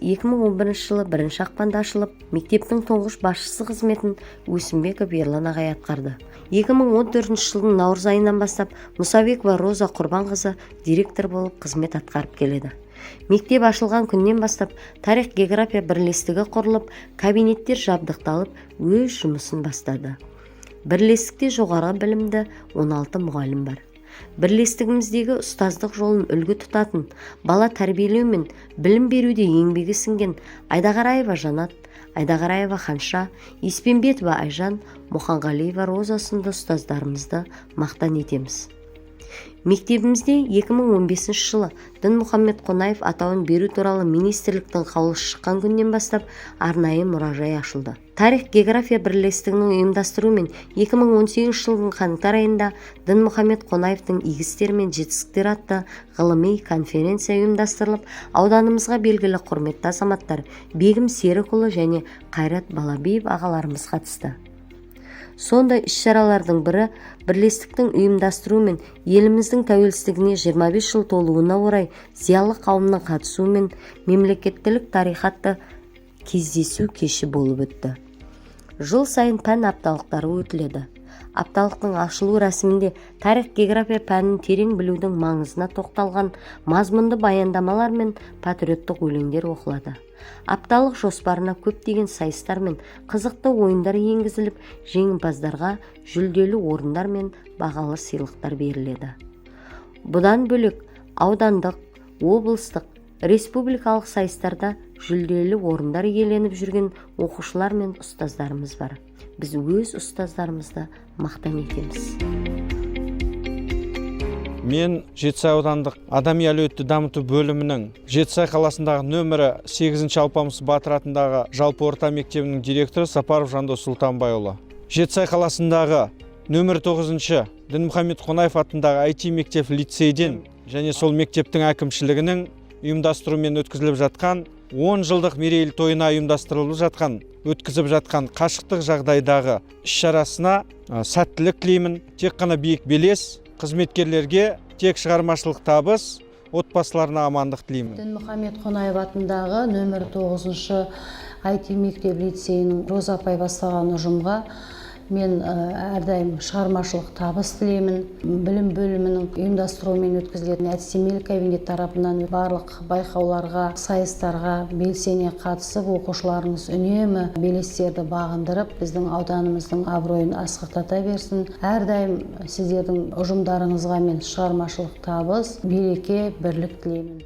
2011 жылы 1 ақпанда ашылып, мектептің тұңғыш басшысы қызметін Өсімбеков Ерлан ағай атқарды. 2014 жылдың наурыз айынан бастап Мұсабекова Роза Құрбанқызы директор болып қызмет атқарып келеді. Мектеп ашылған күннен бастап тарих география бірлестігі құрылып, кабинеттер жабдықталып, өз жұмысын бастады. Бірлестікте жоғары білімді 16 мұғалім бар. Бірлестігіміздегі ұстаздық жолын үлгі тұтатын, бала тәрбиелеу мен білім беруде еңбегі сіңген Айдағараева Жанат, Айдағараева Ханша, Еспенбетова Айжан, Мұханғалиева Роза сынды ұстаздарымызды мақтан етеміз. Мектебімізде 2015 жылы Дінмұхаммед Қонаев атауын беру туралы министрліктің қаулысы шыққан күннен бастап арнайы мұражай ашылды. Тарих география бірлестігінің ұйымдастыруымен 2018 жылдың қаңтар айында Дінмұхаммед Қонаевтың игі істері мен жетістіктері атты ғылыми конференция ұйымдастырылып, ауданымызға белгілі құрметті азаматтар Бегім Серікұлы және Қайрат Балабиев ағаларымыз қатысты. Сондай іс-шаралардың бірі бірлестіктің ұйымдастыруымен еліміздің тәуелсіздігіне 25 жыл толуына орай зиялы қауымның қатысуымен «Мемлекеттілік тарихы» атты кездесу кеші болып өтті. Жыл сайын пән апталықтары өтіледі. Апталықтың ашылу рәсімінде тарих география пәнін терең білудің маңызына тоқталған мазмұнды баяндамалар мен патриоттық өлеңдер оқылады. Апталық жоспарына көптеген сайыстар мен қызықты ойындар енгізіліп, жеңімпаздарға жүлделі орындар мен бағалы сыйлықтар беріледі. Бұдан бөлек, аудандық, облыстық, республикалық сайыстарда жүлделі орындар иеленіп жүрген оқушылар мен ұстаздарымыз бар. Біз өз ұстаздарымызды мақтан етеміз. Мен Жетісай аудандық адами әлеуетті дамыту бөлімінің Жетісай қаласындағы нөмірі 8 Алпамыс батыр атындағы жалпы орта мектебінің директоры Сапаров Жандос Сұлтанбайұлы. Жетісай қаласындағы нөмірі 9 Дінмұхаммед Қонаев атындағы IT мектеп лицейден және сол мектептің әкімшілігінің ұйымдастыруымен өткізіліп жатқан 10 жылдық мерейлі тойына ұйымдастырылып жатқан, өткізіп жатқан қашықтық жағдайдағы іс-шарасына сәттілік тілеймін. Тек қана биік белес, қызметкерлерге тек шығармашылық табыс, отбасыларына амандық тілеймін. Дінмұхаммед Қонаев атындағы нөмірі 9 IT мектеп лицейінің Роза апай бастаған ұжымға мен әрдайым шығармашылық табыс тілеймін. Білім бөлімінің ұйымдастыруымен өткізілетін әдістемелік кабинет тарапынан барлық байқауларға, сайыстарға белсене қатысып, оқушыларыңыз үнемі белестерді бағындырып, біздің ауданымыздың абыройын асқақтата берсін. Әрдайым сіздердің ұжымдарыңызға мен шығармашылық табыс, береке, бірлік тілеймін.